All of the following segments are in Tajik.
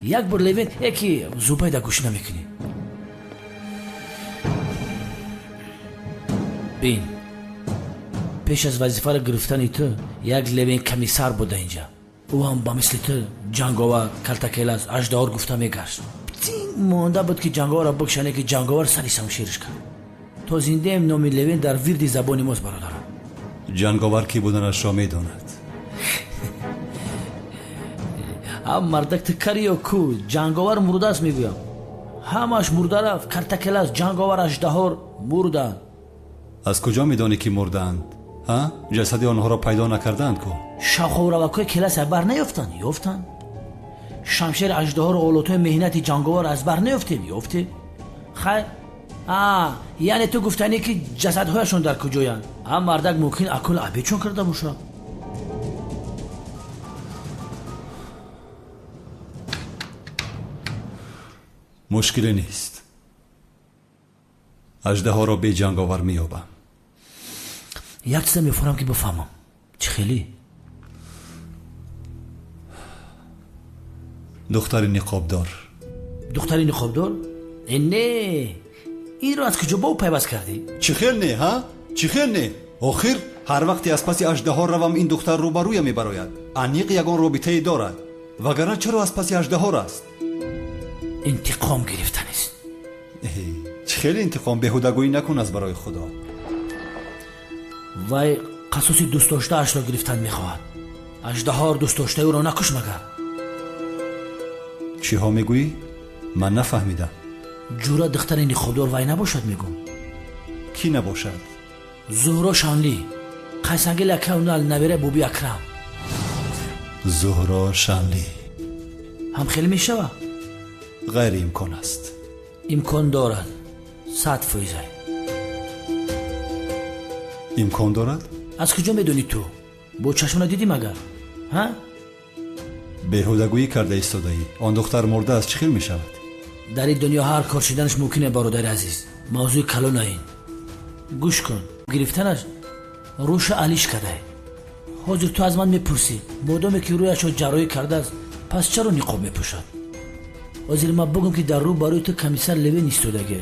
Як бор Левент яки Зубайда гӯш намекунӣ. Бин, пеш аз вазифаро гирифтани ту як Левент комиссар буда инҷа. Ӯ ҳам ба мисли ту ҷанговар, калтакелас, аждаҳор гуфта мегашт. Монда буд ки ҷанговарро бикшане, ки ҷанговар сари шамшериш кард. То зиндаем номи Левент дар вирди забони мост, бародарам. Ҷанговар кӣ буданашро медонад. Ам мардак ту кари ё ку? Ҷанговар мурдааст, мегӯям. Ҳамаш мурда рафт. Калтакелас, ҷанговар, аждаҳор мурданд. Аз куҷо медонӣ ки мурдаанд? Ҳа? Ҷасади онҳоро пайдо накардаанд ку? Шаховравакҳои келас аз бар наёфтанд? Ёфтанд. Шамшери аждаҳору олотҳои меҳнати ҷанговар аз бар наёфтем? Ёфтем. Хайр, яъне ту гуфтанӣ ки ҷасадҳояшон дар куҷоянд? Ам мардак мумкин акул абечон карда бошад. Мушкиле нест. Аждаҳоро беҷанговар меёбам. Як чиза мефурам ки бифаҳмам. Чӣ хеле? Духтари ниқобдор. Духтари ниқобдор? Не, инро аз куҷо бо ӯ пайваст кардӣ? Чӣ хел не, ҳа? Чӣ хел не? Охир ҳар вақте аз паси аждаҳор равам, ин духтар рӯбарӯя мебарояд. Аниқ ягон робитае дорад. Вагарна чаро аз паси аждаҳор аст? Интиқом гирифтанист. Чӣ хеле интиқом? Беҳудагӯӣ накун аз барои Худо. Вай қасоси дӯстдоштаашро гирифтан мехоҳад. Аждаҳор дӯстдоштаи ӯро накуш магар. Чиҳо мегӯӣ? Ман нафаҳмидам. Ҷура духтари ниқобдор вай набошад, мегӯм. Кӣ набошад? Зуҳро Шанлӣ, Қайсангел Акаунал, набираи Боби Акрам. Зуҳро Шанлӣ ҳам хеле мешавад? Ғайриимкон аст. Имкон дорад, 100%. Имкон дорад? Аз куҷо медонӣ ту? Бо чашмона дидӣ магар? Ҳа? Беҳудагӯӣ карда истодаӣ. Он духтар мурда аст, чӣ хел мешавад? Дар ин дунё ҳар кор шиданаш мумкин е, бародари азиз. Мавзӯи калона ин. Гӯш кун, гирифтанаш рӯша алиш кардае. Ҳозир ту аз ман мепурсӣ, модоме ки рӯяшро ҷарроҳӣ кардааст, пас чаро ниқоб мепӯшад? Ҳозир ман бигӯм ки дар рӯ барои ту комиссар Левен истодагӣ,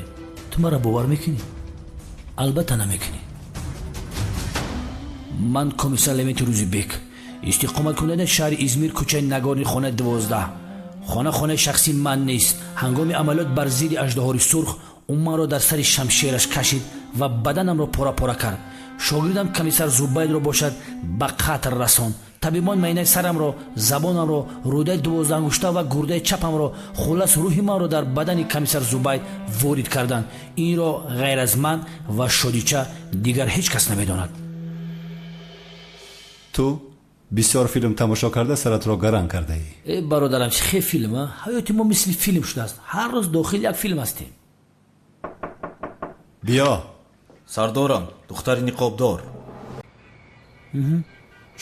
ту маро бовар мекунӣ? Албатта намекунӣ. Ман комиссар Левенти Рӯзибек, истиқоматкунандаи шаҳри Измир, кӯчаи Нагорни, хонаи 12. Хона хонаи шахсии ман нест. Ҳангоми амалиёт бар зидди аждаҳори сурх ӯ манро дар сари шамшераш кашид ва баданамро пора-пора кард. Шогирдам комиссар Зубайдро бошад ба қатл расонд. Табибон майнаи сарамро, забонамро, рӯдаи 12 ангушта ва гурдаи чапамро, хуллас рӯҳи манро дар бадани комиссар Зубайд ворид карданд. Инро ғайр аз ман ва Шодича дигар ҳеҷ кас намедонад. Ту бисёр филм тамошо карда саратро гаранг кардаӣ. Э бародарам, чӣ хел филм, а? Ҳаёти мо мисли филм шудааст. Ҳар рӯз дохили як филм ҳастем. Биё. Сардорам, духтари ниқобдор.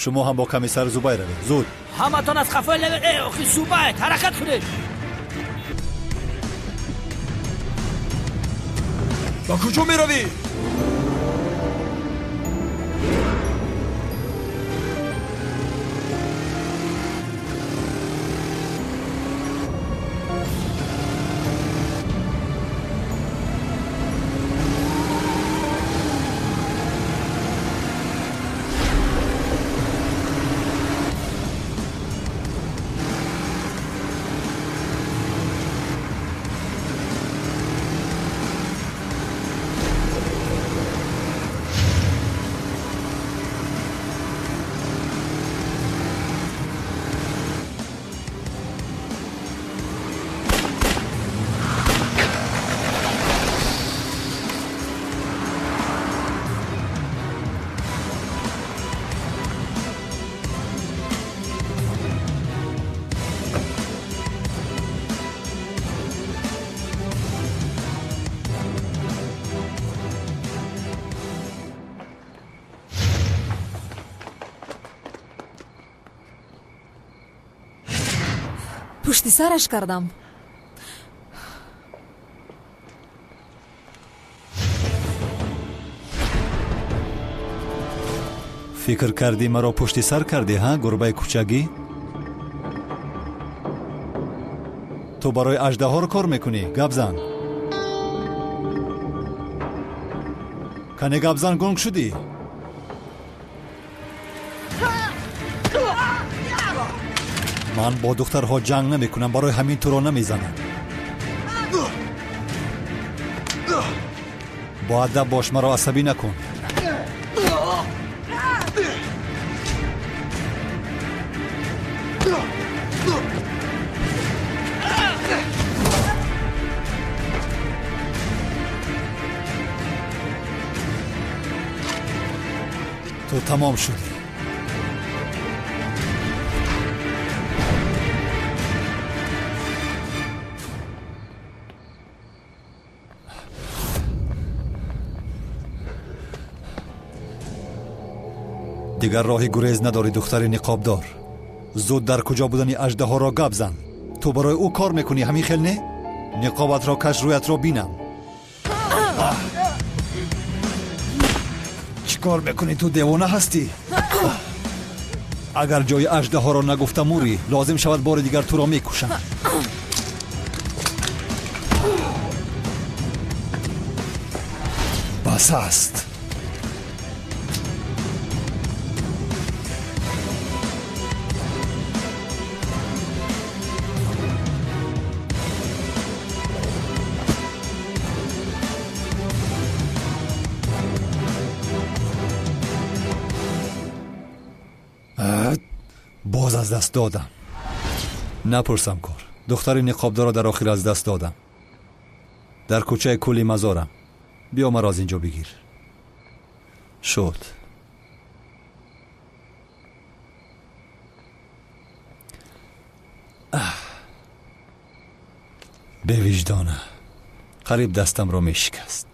Шумо ҳам бо комиссар Зубайд равед. Зуд. Ҳаматон аз қафои Левен, э, охи Зубайд, ҳаракат кунед. Ба куҷо меравӣ? Пушти сараш кардам. Фикр кардӣ маро пушти сар кардӣ, ҳа, гурбаи кӯчагӣ? Ту барои аждаҳор кор мекунӣ? Гап зан. Кане гап зан, гунг шудӣ? Ман бо духтарҳо ҷанг намекунам, барои ҳамин туро намезанам. Боадаб бош, маро асабӣ накун. Ту тамом шудӣ. Дигар роҳи гурез надорӣ, духтари ниқобдор. Зуд дар куҷо будани аждаҳоро гап зан. Ту барои ӯ кор мекунӣ, ҳамин хел не? Ниқобатро каш, рӯятро бинам. Чӣ кор мекунӣ? Ту девона ҳастӣ? Агар ҷои аждаҳоро нагуфта мурӣ, лозим шавад бори дигар туро мекушам. Бас аст. Боз аз даст додам. Напурсам кор. Духтари ниқобдорро дар охир аз даст додам. Дар кӯчаи кӯли мазорам. Биё маро аз ин ҷо бигир. Шуд. Бевиҷдона. Қариб дастамро мешикаст.